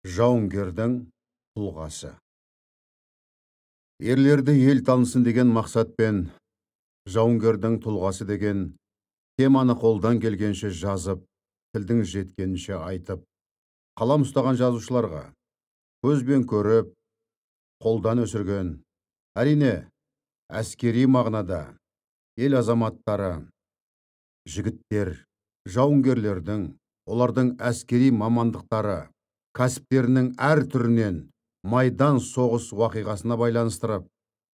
Жауынгердің тұлғасы. Ерлерді ел танысын деген мақсатпен жауынгердің тұлғасы деген теманы қолдан келгенше жазып, тілдің жеткенінше айтып, қалам ұстаған жазушыларға көзбен көріп, қолдан өсірген, әрине, әскери мағынада ел азаматтары, жігіттер, жауынгерлердің, олардың әскери мамандықтары, кәсіптерінің әр түрінен майдан соғыс уақиғасына байланыстырып,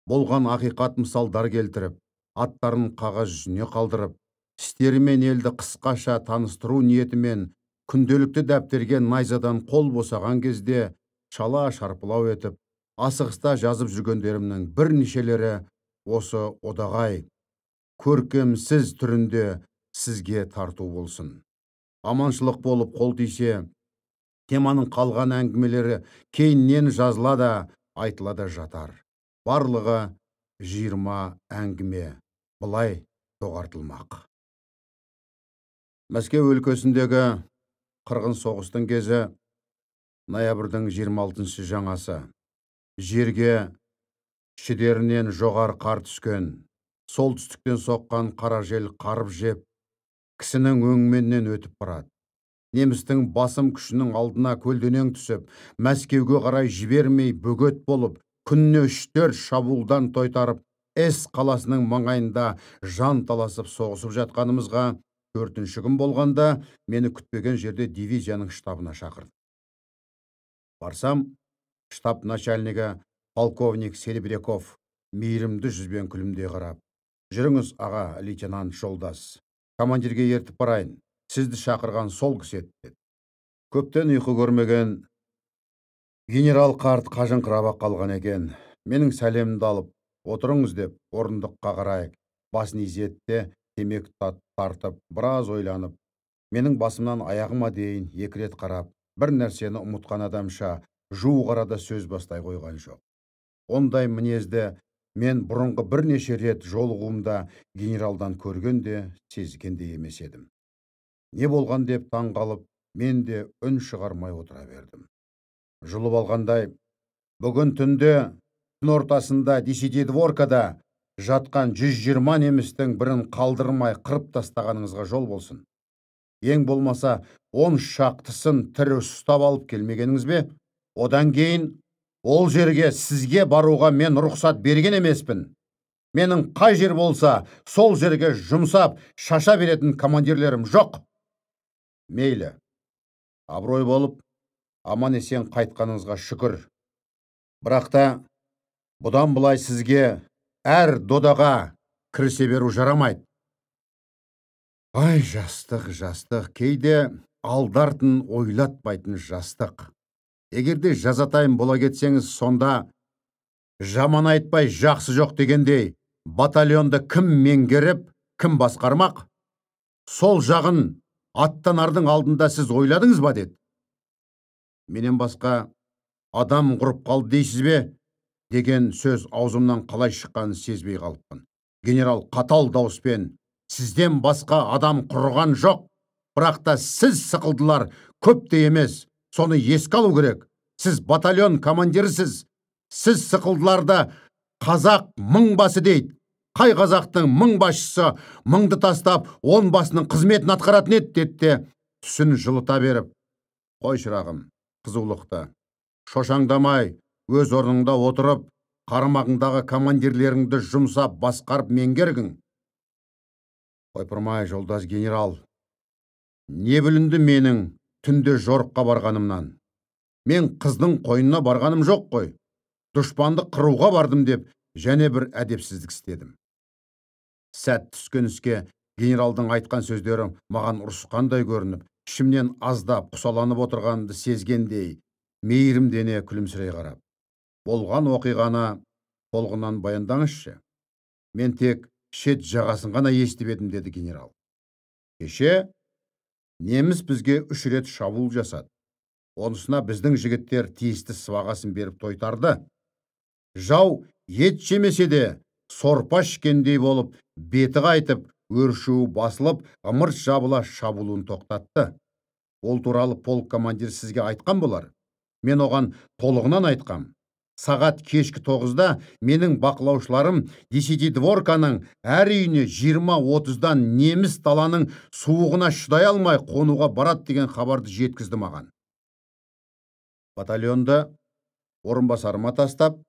болған ақиқат мысалдар келтіріп, аттарын қағаз жүзіне қалдырып, істерімен елді қысқаша таныстыру ниетімен күнделікті дәптерге найзадан қол босаған кезде шала шарпылау етіп, асығыста жазып жүргендерімнің бірнешелері осы одағай көркемсіз түрінде сізге тарту болсын. Аманшылық болып қол тисе, теманың қалған әңгімелері кейіннен жазыла да, айтыла да жатар. Барлығы 20 әңгіме былай доғартылмақ. Мәскеу өлкесіндегі қырғын соғыстың кезі ноябрьдің 26-шы жаңасы. Жерге шідерінен жоғары қар түскен, солтүстіктен соққан қара жел қарып жеп, кісінің өңменінен өтіп барады. Немістің басым күшінің алдына көлденең түсіп, Мәскеуге қарай жібермей бөгет болып, күніне 3-4 шабуылдан тойтарып, С қаласының маңайында жан таласып соғысып жатқанымызға 4-ші күн болғанда мені күтпеген жерде дивизияның штабына шақырды. Барсам, штаб начальнигі полковник Серебряков мейірімді жүзбен күлімдей қарап, «Жүріңіз, аға, лейтенант жолдас, командирге ертіп барайын. Сізді шақырған сол кісі еді», деді. Көптен ұйқы көрмеген генерал қарт қажыңқырап қалған екен. Менің сәлемімді алып, отырыңыз деп орындыққа қарай басын изеді де темекі тартып, біраз ойланып, менің басымнан аяғыма дейін екі рет қарап, бір нәрсені ұмытқан адамша жуық арада сөз бастай қойған жоқ. Ондай мінезді мен бұрынғы бірнеше рет жолығуымда генералдан көрген де, сезген де емес едім. Не болған деп таң қалып, мен де үн шығармай отыра бердім. Жұлып алғандай, бүгін түнде түн ортасында Десятидворкада жатқан 120 немістің бірін қалдырмай қырып тастағаныңызға жол болсын. Ең болмаса 10 шақтысын тірі ұстап алып келмегеніңіз бе? Одан кейін ол жерге сізге баруға мен рұқсат берген емеспін. Менің қай жер болса, сол жерге жұмсап, шаша беретін командирлерім жоқ. Мейлі, абырой болып, аман есен қайтқаныңызға шүкір. Бірақ та бұдан былай сізге әр додаға кірісе беру жарамайды. Ай, жастық, жастық, кейде алдартын ойлатпайтын жастық. Егерде жазатайым бола кетсеңіз, сонда жаман айтпай жақсы жоқ дегендей, батальонды кім меңгеріп, кім басқармақ? Сол жағын аттанардың алдында сіз ойладыңыз ба, деді. Менен басқа адам құрып қалды дейсіз бе? Деген сөз аузымнан қалай шыққанын сезбей қалыппын. Генерал қатал дауыспен, сізден басқа адам құрыған жоқ, бірақ та сіз сықылдылар көп те емес, соны еске алу керек. Сіз батальон командирісіз, сіз сықылдыларды қазақ мың басы дейді. Қай қазақтың мың басшысы мыңды тастап, он басының қызметін атқаратын еді, деді де түсін жылыта беріп, қой шырағым, қызулықты, шошаңдамай, өз орныңда отырып, қарамағыңдағы командирлеріңді жұмсап, басқарып меңгергің. Ойпырмай, жолдас генерал, не білінді менің түнде жорыққа барғанымнан? Мен қыздың қойнына барғаным жоқ қой. Дұшпанды қыруға бардым деп және бір әдепсіздік істедім. Сәт түскен іске генералдың айтқан сөздері маған ұрысқандай көрініп, ішімнен аздап құсаланып отырғанымды сезгендей, мейірімдене күлімсірей қарап, болған оқиғаны толығынан баяндаңызшы. Мен тек шет жағасын ғана естіп едім, деді генерал. Кеше неміс бізге 3 рет шабуыл жасады. Онысына біздің жігіттер тиісті сыбағасын беріп тойтарды. Жау ет жемесе де сорпа ішкендей болып, беті қайтып, өршуі басылып, ымырт жабыла шабуылын тоқтатты. Ол туралы полк командирі сізге айтқан болар. Мен оған толығынан айтқам. Сағат кешкі 9-да менің бақылаушыларым Десятидворканың әр үйіне 20-30-дан неміс даланың суығына шыдай алмай қонуға барады деген хабарды жеткізді маған. Батальонды орынбасарыма тастап,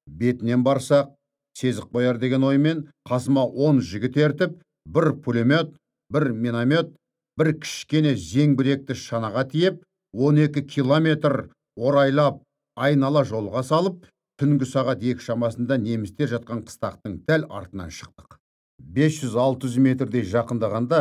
бетінен барсақ, сезік қояр деген оймен қасыма 10 жігіт ертіп, бір пулемет, бір миномет, бір кішкене зеңбіректі шанаға тиеп, 12 километр орайлап айнала жолға салып, түнгі сағат 2 шамасында немістер жатқан қыстақтың дәл артынан шықтық. 500-600 метрдей жақындағанда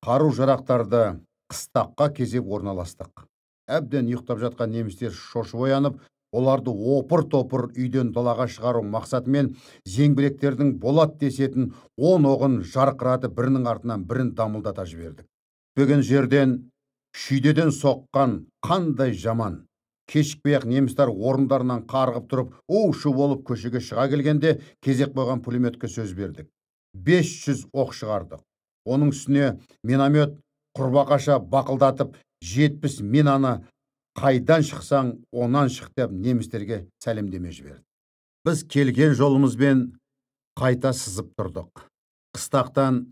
қару-жарақтарды қыстаққа кезеп орналастық. Әбден ұйықтап жатқан немістер шошып оянып, оларды опыр-топыр үйден далаға шығару мақсатымен зеңбіректердің болат десетін 10 оғын жарқыратып бірінің артынан бірін дамылдата жібердік. Күтпеген жерден шүйдеден соққан қандай жаман. Кешікпей-ақ немістер орындарынан қарғып тұрып, у-шу болып көшеге шыға келгенде кезек қойған пулеметке сөз бердік. 500 оқ шығардық. Оның үстіне миномет құрбақаша бақылдатып, 70 минаны қайдан шықсаң, онан шық деп немістерге сәлемдеме жіберді. Біз келген жолымызбен қайта сызып тұрдық. Қыстақтан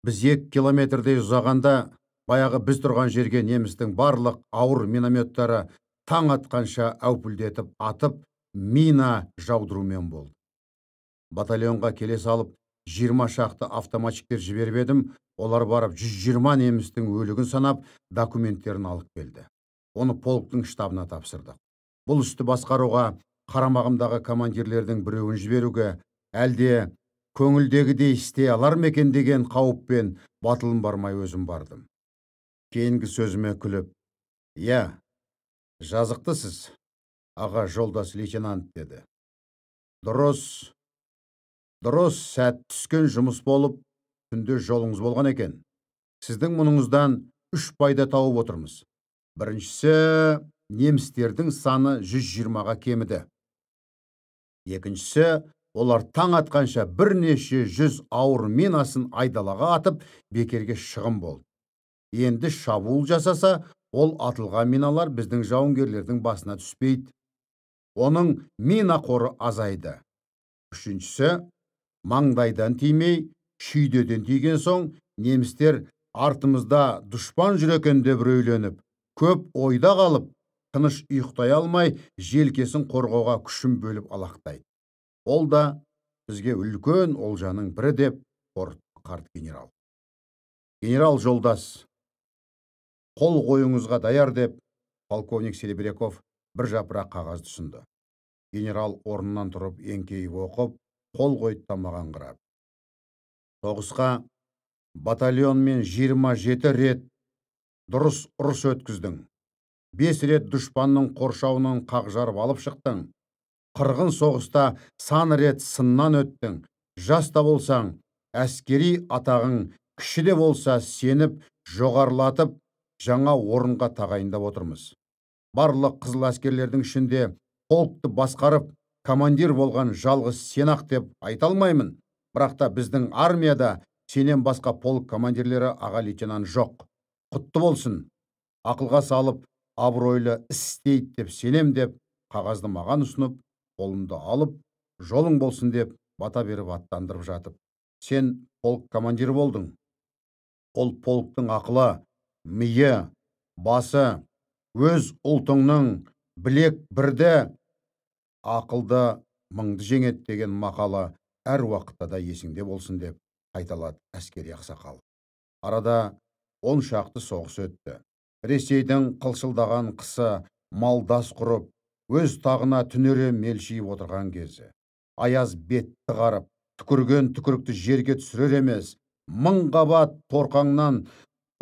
біз 2 километрдей ұзағанда, баяғы біз тұрған жерге немістің барлық ауыр минометтары таң атқанша әупілдетіп атып, мина жаудырумен болды. Батальонға келе салып, 20 шақты автоматчиктер жіберіп едім, олар барып 120 немістің өлігін санап, документтерін алып келді. Оны полктың штабына тапсырдық. Бұл істі басқаруға қарамағымдағы командирлердің біреуін жіберуге, әлде көңілдегідей істей алар ма екен деген қауіппен батылым бармай өзім бардым. Кейінгі сөзіме күліп, «Иә, жазықтысыз, аға жолдас лейтенант», деді. Дұрыс, дұрыс сәт түскен жұмыс болып, түнде жолыңыз болған екен. Сіздің мұныңыздан 3 пайда тауып отырмыз. Біріншісі, немістердің саны 120-ға кеміді. Екіншісі, олар таң атқанша бірнеше жүз ауыр минасын айдалаға атып, бекерге шығын болды. Енді шабуыл жасаса, ол атылған миналар біздің жауынгерлердің басына түспейді. Оның мина қоры азайды. Үшіншісі, маңдайдан тимей, шүйдеден тиген соң, немістер артымызда дұшпан жүр екен деп үрейленіп, көп ойда қалып, тыныш ұйықтай алмай, желкесін қорғауға күшін бөліп алақтайды. Ол да бізге үлкен олжаның бірі деп қорытты қарт генерал. Генерал жолдас, қол қоюыңызға даяр деп полковник Серебряков бір жапырақ қағазды ұсынды. Генерал орнынан тұрып еңкейіп оқып, қол қойды да маған қарап. Соғысқа батальонмен 27 рет дұрыс ұрыс өткіздің. 5 рет дұшпанның қоршауынан қақ жарып алып шықтың. Қырғын соғыста сан рет сыннан өттің. Жас та болсаң, әскери атағың кіші де болса сеніп, жоғарылатып, жаңа орынға тағайындап отырмыз. Барлық қызыл әскерлердің ішінде полкты басқарып, командир болған жалғыз сен-ақ деп айта алмаймын. Бірақ та біздің армияда сенен басқа полк командирлері аға лейтенант жоқ. Құтты болсын, ақылға салып, абыройлы іс істейді деп сенем деп қағазды маған ұсынып, қолымды алып, жолың болсын деп бата беріп аттандырып жатып. Сен полк командирі болдың. Ол полктың ақылы, миы, басы, өз ұлтыңның білек бірді, ақылды мыңды жеңеді деген мақалы әр уақытта да есіңде болсын деп қайталады әскери ақсақал. Арада 10 шақты соғыс өтті. Ресейдің қылшылдаған қысы малдас құрып, өз тағына түнере мелшиіп отырған кезі. Аяз бетті қарып, түкірген түкірікті жерге түсірер емес, мың қабат торқаңнан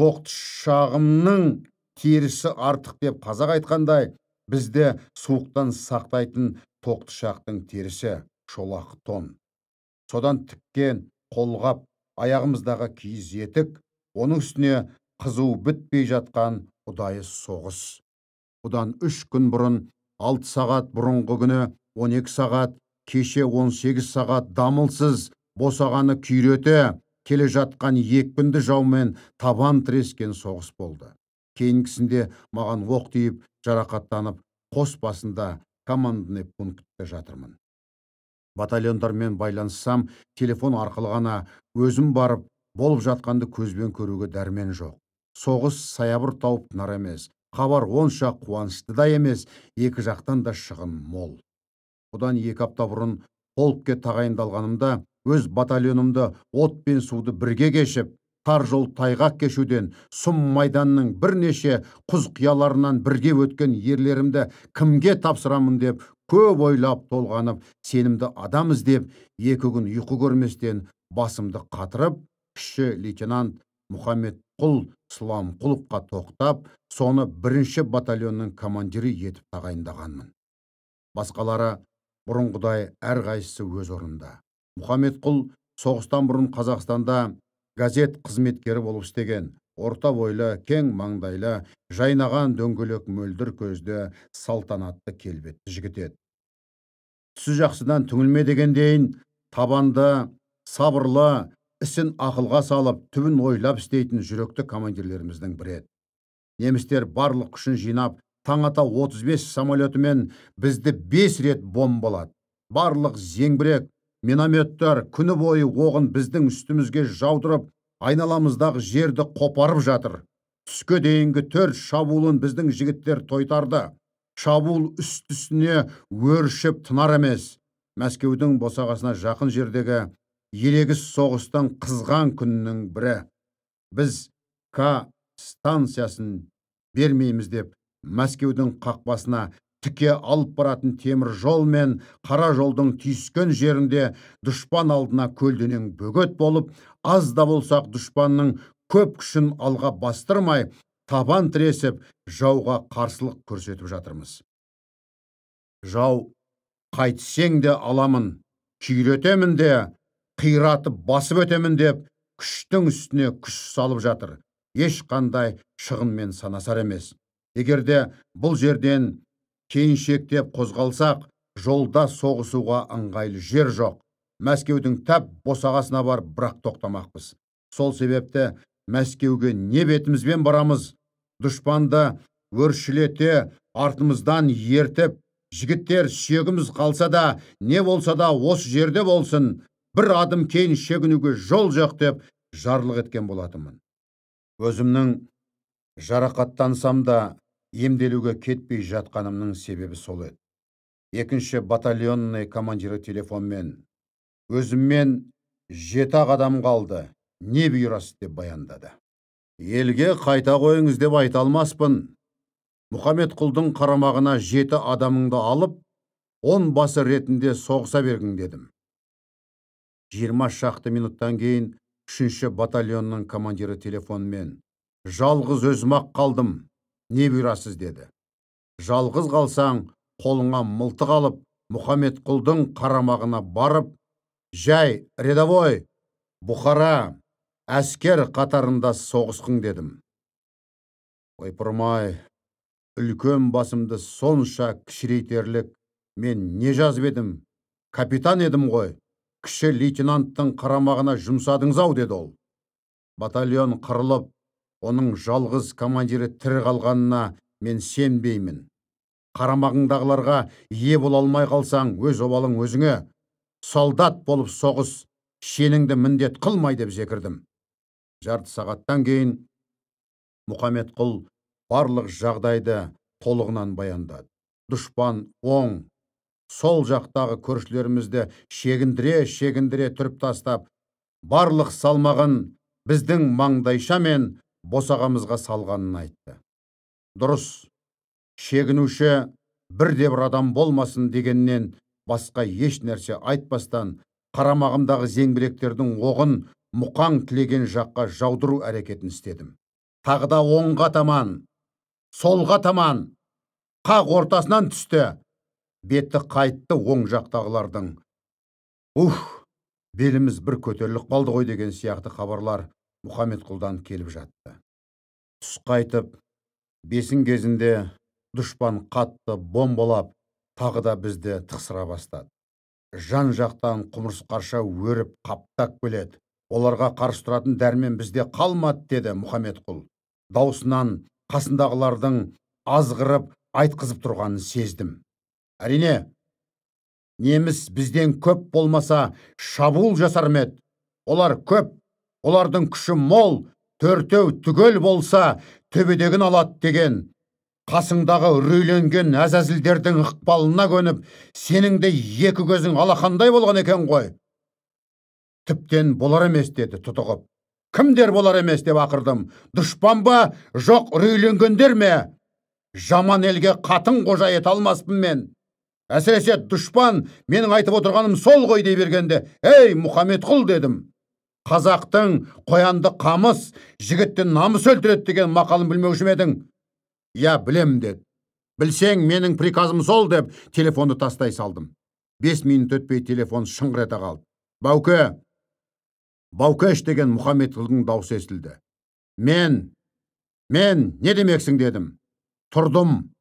тоқтышағымның терісі артық деп қазақ айтқандай, бізді суықтан сақтайтын тоқтышақтың терісі шолақ тон. Содан тіккен қолғап, аяғымыздағы киіз етік, оның үстіне қызу бітпей жатқан ұдайы соғыс. Бұдан 3 күн бұрын 6 сағат, бұрынғы күні 12 сағат, кеше 18 сағат дамылсыз босағаны күйрете келе жатқан екпінді жаумен табан тірескен соғыс болды. Кейінгісінде маған оқ тиіп, жарақаттанып, Қос басында командный пунктте жатырмын. Батальондармен байланыссам, телефон арқылы ғана, өзім барып, болып жатқанды көзбен көруге дәрмен жоқ. Соғыс саябыр тауып тынар емес. Хабар онша қуанышты да емес, екі жақтан да шығын мол. Бұдан 2 апта бұрын полкке тағайындалғанымда өз батальонымды от пен суды бірге кешіп, тар жол тайғақ кешуден, сұм майданның бірнеше құз қияларынан бірге өткен ерлерімді кімге тапсырамын деп көп ойлап толғанып, сенімді адам іздеп, 2 күн ұйқы көрместен басымды қатырып, кіші лейтенант Мұхаммедқұл Сыламқұловқа тоқтап, соны 1-ші батальонның командирі етіп тағайындағанмын. Басқалары бұрынғыдай әрқайсысы өз орнында. Мұхаммедқұл соғыстан бұрын Қазақстанда газет қызметкері болып істеген, орта бойлы, кең маңдайлы, жайнаған дөңгелек мөлдір көзді, салтанатты келбетті жігіт еді. Түсі жақсыдан түңілме дегендейін, табанды, сабырлы, ісін ақылға салып, түбін ойлап істейтін жүректі командирлеріміздің бірі еді. Немістер барлық күшін жинап, таң ата 35 самолетімен бізді 5 рет бомбалады. Барлық зеңбірек, минометтер күні бойы оғын біздің үстімізге жаудырып, айналамыздағы жерді қопарып жатыр. Түске дейінгі 4 шабуылын біздің жігіттер тойтарды. Шабуыл үсті-үстіне өршіп тынар емес. Мәскеудің босағасына жақын жердегі ерегіс соғыстың қызған күнінің бірі. Біз К станциясын бермейміз деп Мәскеудің қақпасына тіке алып баратын темір жол мен қара жолдың түйіскен жерінде дұшпан алдына көлденең бөгет болып, аз да болсақ дұшпанның көп күшін алға бастырмай, табан тіресіп, жауға қарсылық көрсетіп жатырмыз. Жау қайтсең де аламын, күйретемін де, қиратып басып өтемін деп күштің үстіне күш салып жатыр. Ешқандай шығынмен санасар емес. Егер де бұл жерден кейіншектеп қозғалсақ, жолда соғысуға ыңғайлы жер жоқ. Мәскеудің тәп босағасына барып бірақ тоқтамақпыз. Сол себепті Мәскеуге не бетімізбен барамыз? Дұшпанды өршілете артымыздан ертіп, жігіттер сүйегіміз қалса да, не болса да осы жерде болсын, бір адым кейін шегінуге жол жоқ деп жарлық еткен болатынмын. Өзімнің жарақаттансам да емделуге кетпей жатқанымның себебі сол еді. 2-ші батальонный командирі телефонмен өзіммен 7 адам қалды, не бұйырасыз деп баяндады. Елге қайта қойыңыз деп айта алмаспын. Мұхаммедқұлдың қарамағына 7 адамыңды алып, 10 басы ретінде соғыса бергін дедім. 20 шақты минуттан кейін 3-ші батальонның командирі телефонмен жалғыз өзім-ақ қалдым, не бұйырасыз деді. Жалғыз қалсаң, қолыңа мылтық алып, Мұхаммедқұлдың қарамағына барып, жай рядовой, Бұхара, әскер қатарында соғысқың дедім. Ойпырмай, үлкен басымды сонша кішірейтерлік мен не жазып едім? Капитан едім ғой. Кіші лейтенанттың қарамағына жұмсадыңыз-ау деді ол. Батальон қырылып, оның жалғыз командирі тірі қалғанына мен сенбеймін. Қарамағыңдағыларға ие бола алмай қалсаң, өз обалың өзіңе. Солдат болып соғыс, шеніңді міндет қылмай деп зекірдім. Жарты сағаттан кейін Мұхаммедқұл барлық жағдайды толығынан баяндады. Дұшпан оң, сол жақтағы көршілерімізді шегіндіре-шегіндіре түріп тастап, барлық салмағын біздің маңдайша мен босағамызға салғанын айтты. Дұрыс, шегінуші бірде-бір адам болмасын дегеннен басқа еш нәрсе айтпастан, қарамағымдағы зеңбіректердің оғын мұқаң тілеген жаққа жаудыру әрекетін істедім. Тағы да оңға таман, солға таман, қақ ортасынан түсті. Беті қайтты оң жақтағылардың. Ух, беліміз бір көтеріліп қалды ғой деген сияқты хабарлар Мұхаммедқұлдан келіп жатты. Түс қайтып, бесін кезінде дұшпан қатты бомбалап, тағы да бізді тықсыра бастады. Жан жақтан құмырсқаша өріп қаптап келеді. Оларға қарсы тұратын дәрмен бізде қалмады деді Мұхаммедқұл. Даусынан қасындағылардың азғырып айтқызып тұрғанын сездім. Әрине, неміс бізден көп болмаса шабуыл жасар ма еді? Олар көп, олардың күші мол, төртеу түгел болса төбедегін алады деген. Қасыңдағы үрейленген әзәзілдердің ықпалына көніп, сенің де екі көзің алақандай болған екен ғой. Тіптен болар емес деді тұтығып. Кімдер болар емес деп ақырдым. Дұшпан ба, жоқ үрейленгендер ме? Жаман елге қатын қожа ете алмаспын мен. Әсіресе дұшпан, менің айтып отырғаным сол ғой дей бергенде, «Ей, Мұхамедқұл» дедім. Қазақтың қоянды қамыс, жігітті намыс өлтіреді деген мақалын білмеуші ме едің? Я, білем деді. Білсең, менің приказым сол деп телефонды тастай салдым. 5 минут өтпей телефон шыңғыр ете қалды. Бауке, Баукеш деген Мұхамедқұлдың даусы естілді. Мен не демексің дедім. Тұрдым.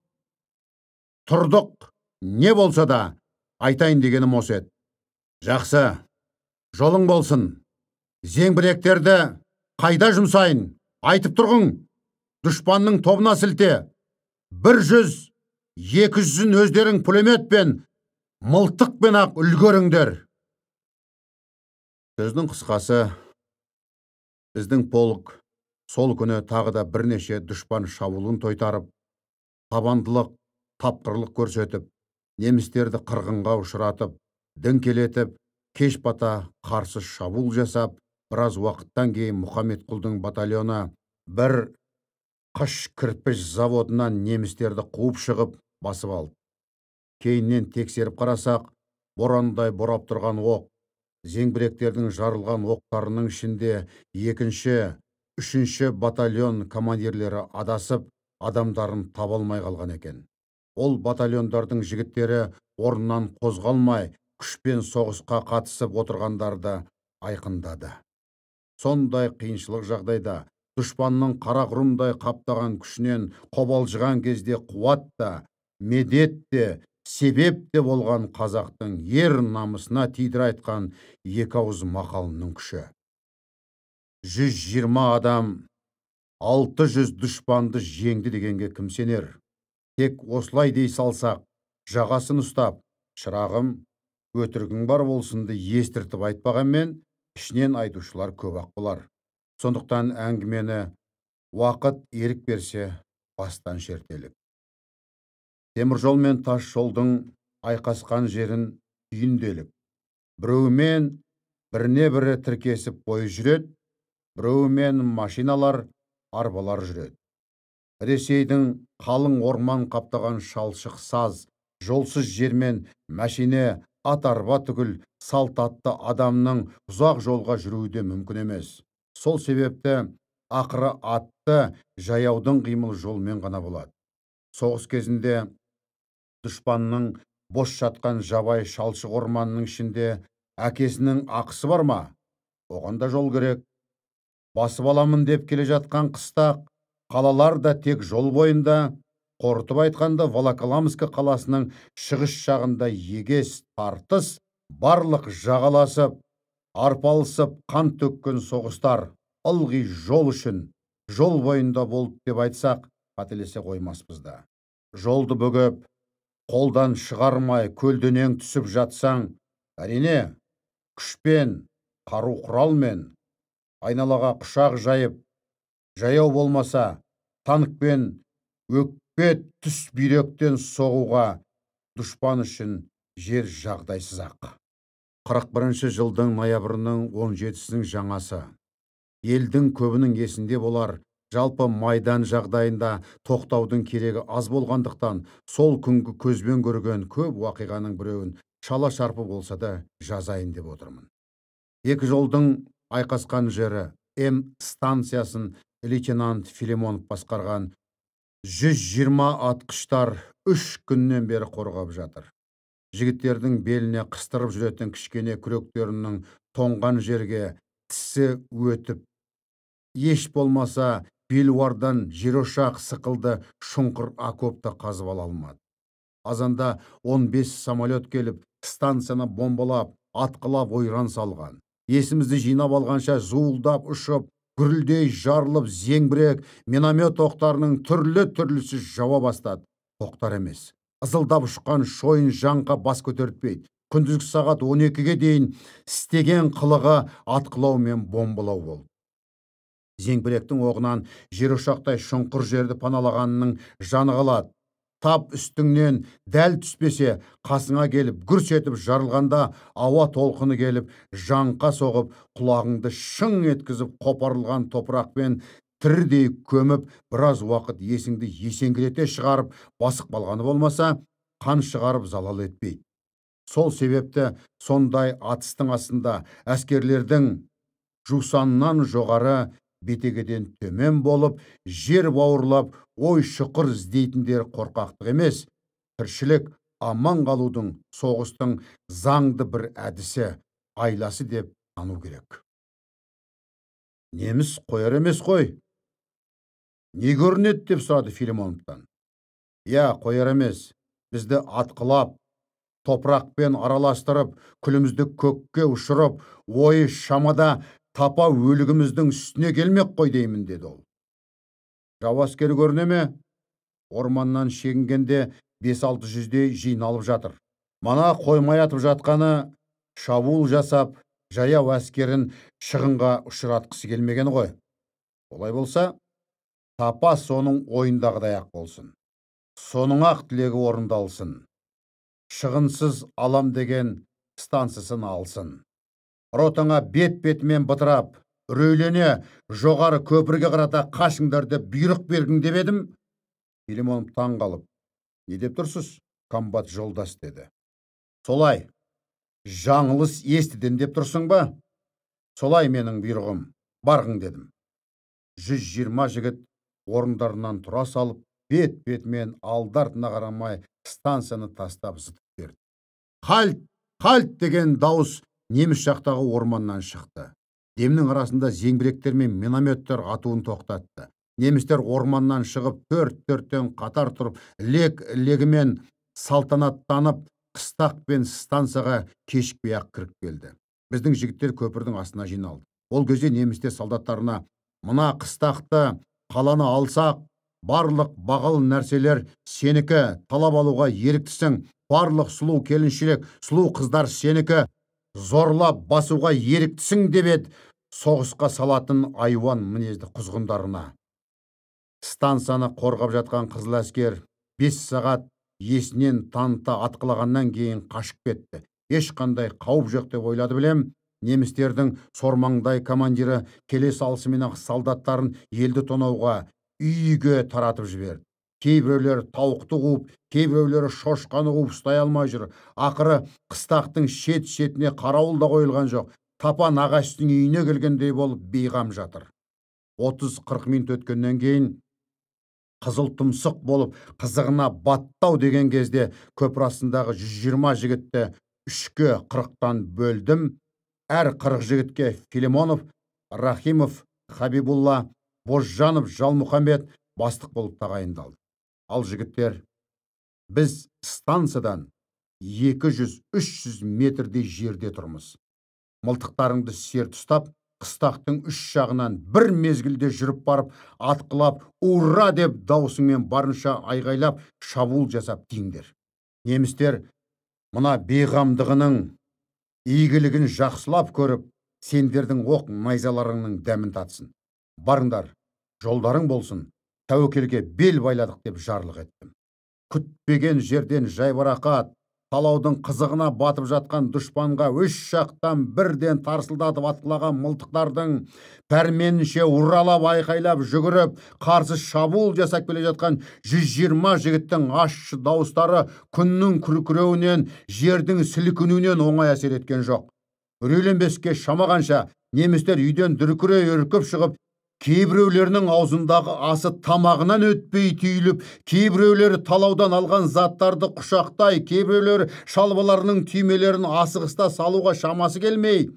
Тұрдық. Не болса да айтайын дегенім осы еді. Жақсы, жолың болсын. Зеңбіректерді қайда жұмсайын? Айтып тұрғың. Дұшпанның тобына сілте. 100, 200-ін өздерің пулеметпен, мылтықпен ақ үлгеріңдер. Сөздің қысқасы, біздің полк сол күні тағы да бірнеше дұшпан шабуылын тойтарып, табандылық, тапқырлық көрсетіп, немістерді қырғынға ұшыратып, діңкелетіп, кеш бата қарсы шабуыл жасап, біраз уақыттан кейін Мұхамедқұлдың батальоны бір қыш кірпіш заводынан немістерді қуып шығып басып алды. Кейіннен тексеріп қарасақ, борандай борап тұрған оқ, зеңбіректердің жарылған оқтарының ішінде екінші, үшінші батальон командирлері адасып, адамдарын таба алмай қалған екен. Ол батальондардың жігіттері орнынан қозғалмай, күшпен соғысқа қатысып отырғандарды айқындады. Сондай қиыншылық жағдайда дұшпанның қара құрымдай қаптаған күшінен қобалжыған кезде қуат та, медет те, себеп те болған қазақтың ер намысына тидіре айтқан екі ауыз мақалының күші. 120 адам 600 дұшпанды жеңді дегенге кім сенер? Тек осылай дей салсақ, жағасын ұстап, шырағым, өтірігің бар болсынды естіртіп айтпағанмен, ішінен айтушылар көп-ақ болар. Сондықтан әңгімені уақыт ерік берсе бастан шертелік. Теміржол мен тас жолдың айқасқан жерін түйінделік. Біреуімен біріне бірі тіркесіп пойыз жүреді, біреуімен машиналар, арбалар жүреді. Ресейдің қалың орман қаптаған шалшық саз, жолсыз жермен машине, ат арба түгіл салт атты адамның ұзақ жолға жүруі де мүмкін емес. Сол себепті ақыры атты жаяудың қимыл жолмен ғана болады. Соғыс кезінде дұшпанның бос жатқан жабай шалшық орманының ішінде әкесінің ақысы бар ма? Оған да жол керек. Басып аламын деп келе жатқан қыстақ қалалар да тек жол бойында, қорытып айтқанда Волоколамск қаласының шығыс жағында егес тартыс, барлық жағаласып, арпалысып қан төккен соғыстар ылғи жол үшін, жол бойында болды деп айтсақ, қателесе қоймаспыз да. Жолды бөгеп, қолдан шығармай көлденең түсіп жатсаң, әрине, күшпен, қару құралмен, айналаға құшақ жайып, жаяу болмаса, танкпен өкпе түс бүйректен соғуға дұшпан үшін жер жағдайсыз-ақ. 41 жылдың ноябрінің 17-сінің жаңасы. Елдің көбінің есінде болар, жалпы майдан жағдайында тоқтаудың керегі аз болғандықтан, сол күнгі көзбен көрген көп уақиғаның біреуін шала шарпы болса да жазайын деп отырмын. Екі жолдың айқасқан жері М станциясын лейтенант Филимонов басқарған 120 атқыштар 3 күннен бері қорғап жатыр. Жігіттердің беліне қыстырып жүретін кішкене күректерінің тоңған жерге тісі өтіп, еш болмаса белуардан жерошақ сықылды шұңқыр окопты қазып ала алмады. Азанда 15 самолет келіп, станцияны бомбалап, атқылап ойран салған. Есімізді жинап алғанша зуылдап ұшып, гүрілдей жарылып зеңбірек, миномет оқтарының түрлі-түрлісі жауа бастады. Тоқтар емес. Ызылдап ұшқан шойын жаңқа бас көтертпейді. Күндізгі сағат 12-ге дейін істеген қылығы атқылау мен бомбалау болды. Зеңбіректің оғынан жер ошақтай шұңқыр жерді паналағанның жаны қалады. Тап үстіңнен дәл түспесе, қасыңа келіп гүрс етіп жарылғанда ауа толқыны келіп жаңқа соғып, құлағыңды шың еткізіп қопарылған топырақпен тірідей көміп, біраз уақыт есіңді есеңгірете шығарып, басып қалғаны болмаса, қан шығарып залал етпейді. Сол себепті сондай атыстың астында әскерлердің жусаннан жоғары, бетегеден төмен болып, жер бауырлап, ой шұқыр іздейтіндер қорқақтық емес, тіршілік аман қалудың, соғыстың заңды бір әдісі, айласы деп тану керек. Неміс қояр емес қой. Не көрінеді деп сұрады Филимоновтан. Я, қояр емес, бізді атқылап, топырақпен араластырып, күлімізді көкке ұшырып, ойы шамада тапа өлігіміздің үстіне келмек қой деймін, деді ол. Жау әскері көріне ме? Орманнан шегінгенде 5-6 жүздей жиналып жатыр. Мана қоймай атып жатқаны шабуыл жасап, жаяу әскерін шығынға ұшыратқысы келмеген ғой. Олай болса, тапа соның ойындағыдай-ақ болсын. Соның-ақ тілегі орындалсын. Шығынсыз алам деген станциясын алсын. Ротаңа бет-бетімен бытырап, үрейлене жоғары көпірге қарата қашыңдар деп бұйрық бергін деп едім. Филимонов таң қалып, не деп тұрсыз, комбат жолдас, деді. Солай, жаңылыс естідім деп тұрсың ба? Солай менің бұйрығым, барғың дедім. 120 жігіт орындарынан тұра салып, бет-бетімен алды-артына қарамай станцияны тастап зытып берді. Хальт, хальт деген дауыс неміс жақтағы орманнан шықты. Демнің арасында зеңбіректер мен минометтер атуын тоқтатты. Немістер орманнан шығып, төрт-төрттен қатар тұрып, лек-легімен салтанаттанып, қыстақ пен станцияға кешікпей-ақ кіріп келді. Біздің жігіттер көпірдің астына жиналды. Ол кезде немістер солдаттарына: «Мына қыстақты, қаланы алсақ, барлық бағалы нәрселер сенікі, талап алуға еріктісің, барлық сұлу келіншек, сұлу қыздар сенікі, зорлап басуға еріктісің» деп еді соғысқа салатын айуан мінезді құзғындарына. Станцияны қорғап жатқан қызыл әскер 5 сағат есінен таныта атқылағаннан кейін қашып кетті. Ешқандай қауіп жоқ деп ойлады білем. Немістердің сормаңдай командирі келе салысымен-ақ солдаттарын елді тонауға, үйге таратып жіберді. Кейбіреулері тауықты қуып, кейбіреулері шошқаны қуып ұстай алмай жүр. Ақыры қыстақтың шет-шетіне қарауыл да қойылған жоқ. Тапа нағашының үйіне келгендей болып бейғам жатыр. 30-40 минут өткеннен кейін қызыл тұмсық болып қызығына баттау деген кезде көпір астындағы 120 жігітті 3-ке 40-тан бөлдім. Әр 40 жігітке Филимонов, Рахимов, Хабибулла, Бозжанов, Жалмұхамбет бастық болып тағайындалды. Ал жігіттер, біз станциядан 200-300 метрдей жерде тұрмыз. Мылтықтарыңды серт ұстап, қыстақтың үш жағынан бір мезгілде жүріп барып, атқылап, ура деп даусыңмен барынша айғайлап, шабуыл жасап тиіңдер. Немістер мына бейғамдығының игілігін жақсылап көріп, сендердің оқ найзаларыңның дәмін татсын. Барыңдар, жолдарың болсын, тәуекелге бел байладық деп жарлық еттім. Күтпеген жерден жайбарақат, талаудың қызығына батып жатқан дұшпанға үш жақтан бірден тарсылдатып атқылаған мылтықтардың пәрменінше уралап айқайлап жүгіріп, қарсы шабуыл жасап келе жатқан 120 жігіттің ащы дауыстары күннің күркіреуінен, жердің сілкінуінен оңай әсер еткен жоқ. Үрейленбеске шамағанша немістер үйден дүркірей үркіп шығып, кейбіреулерінің аузындағы асы тамағынан өтпей түйіліп, кейбіреулері талаудан алған заттарды құшақтай, кейбіреулері шалбаларының түймелерін асығыста салуға шамасы келмей,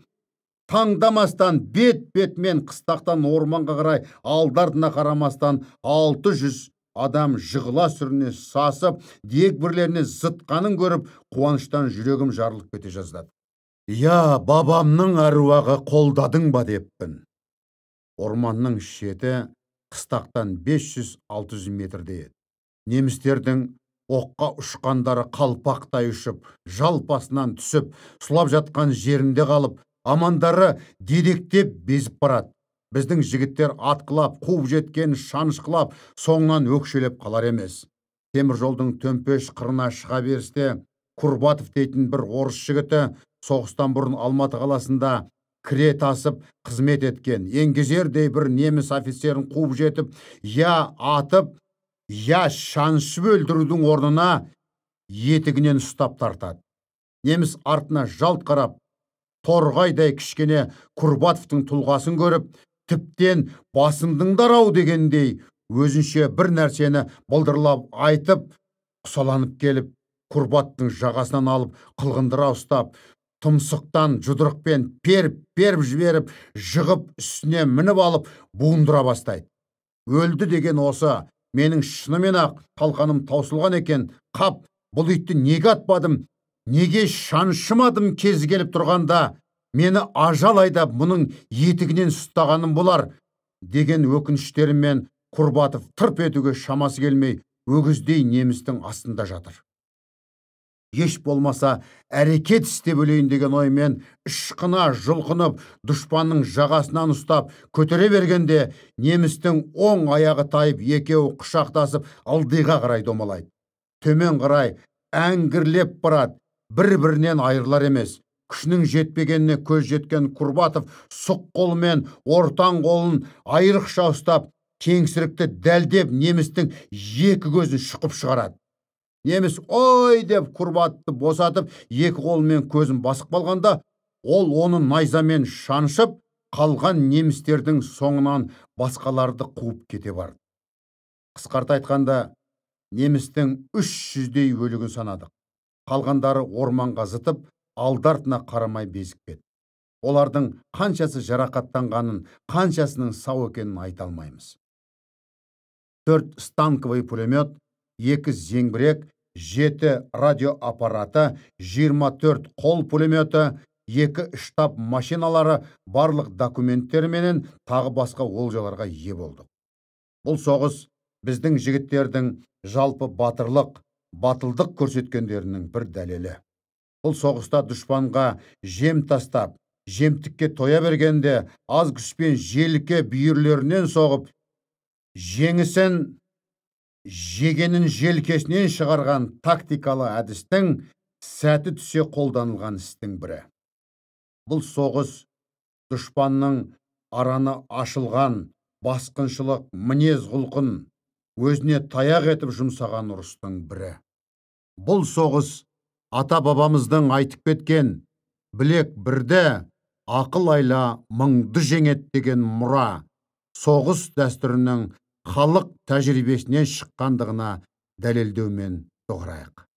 таңдамастан бет-бетмен қыстақтан орманға қарай алды-артына қарамастан 600 адам жығыла сүріне сасып, дегбірлеріне зытқанын көріп, қуаныштан жүрегім жарылып кете жаздады. Я, бабамның әруағы қолдадың ба деппін. Орманның шеті қыстақтан 500-600 метрде еді. Немістердің Оққа ұшқандары қалпақтай ұшып, жалпасынан түсіп, сұлап жатқан жерінде қалып, амандары дедектеп безіп барады. Біздің жігіттер атқылап, қуып жеткен шанышқылап, соңынан өкшелеп қалар емес. Темір жолдың төмпеш қырына шыға берісте Курбатов дейтін бір орыс жігіті соғыстан бұрын Алматы қаласында кіре тасып қызмет еткен еңгезердей бір неміс офицерін қуып жетіп, я атып, я шаншып өлтірудің орнына етігінен ұстап тартады. Неміс артына жалт қарап, торғайдай кішкене Курбатовтың тұлғасын көріп, тіптен басындыңдар ау дегендей өзінше бір нәрсені былдырлап айтып, құсаланып келіп, Курбаттың жағасынан алып, қылғындыра ұстап, тұмсықтан жұдырықпен періп-періп жіберіп, жығып үстіне мініп алып, буындыра бастайды. Өлді деген осы, менің шынымен ақ талқаным таусылған екен, қап, бұл итті неге атпадым, неге шаншымадым кез келіп тұрғанда, мені ажал айдап мұның етігінен ұстағаным болар деген өкініштерімен Курбатов тырп етуге шамасы келмей, өгіздей немістің астында жатыр. Еш болмаса әрекет істеп өлейін деген оймен ышқына жұлқынып, дұшпанның жағасынан ұстап көтере бергенде немістің оң аяғы тайып, екеуі құшақтасып ылдиға қарай домалайды. Төмен қарай әңгірлеп барады, бір-бірінен айырылар емес. Күшінің жетпегеніне көз жеткен Курбатов сұқ қолымен ортан қолын айрықша ұстап, кеңсірікті дәлдеп немістің екі көзін шұқып шығарады. Неміс ой деп Курбатты босатып, екі қолымен көзін басып қалғанда, ол оны найзамен шаншып, қалған немістердің соңынан басқаларды қуып кете барды. Қысқарта айтқанда, немістің 300-дей өлігін санадық. Қалғандары орманға зытып, алды-артына қарамай безіп кетті. Олардың қаншасы жарақаттанғанын, қаншасының сау екенін айта алмаймыз. 4 станковый пулемет, 2 зеңбірек, 7 радиоаппараты, 24 қол пулеметі, 2 штаб машиналары барлық документтерменен тағы басқа олжаларға ие болдық. Бұл соғыс біздің жігіттердің жалпы батырлық, батылдық көрсеткендерінің бір дәлелі. Бұл соғыста дұшпанға жем тастап, жемтікке тоя бергенде аз күшпен желке бүйірлерінен соғып, жеңісін жегенін желкесінен шығарған тактикалы әдістің сәті түсе қолданылған істің бірі. Бұл соғыс дұшпанның араны ашылған басқыншылық мінез құлқын өзіне таяқ етіп жұмсаған ұрыстың бірі. Бұл соғыс ата-бабамыздың айтып кеткен білек бірді, ақыл айла мыңды жеңет деген мұра соғыс дәстүрінің халық тәжірибесінен шыққандығына дәлелдеумен доғырайық.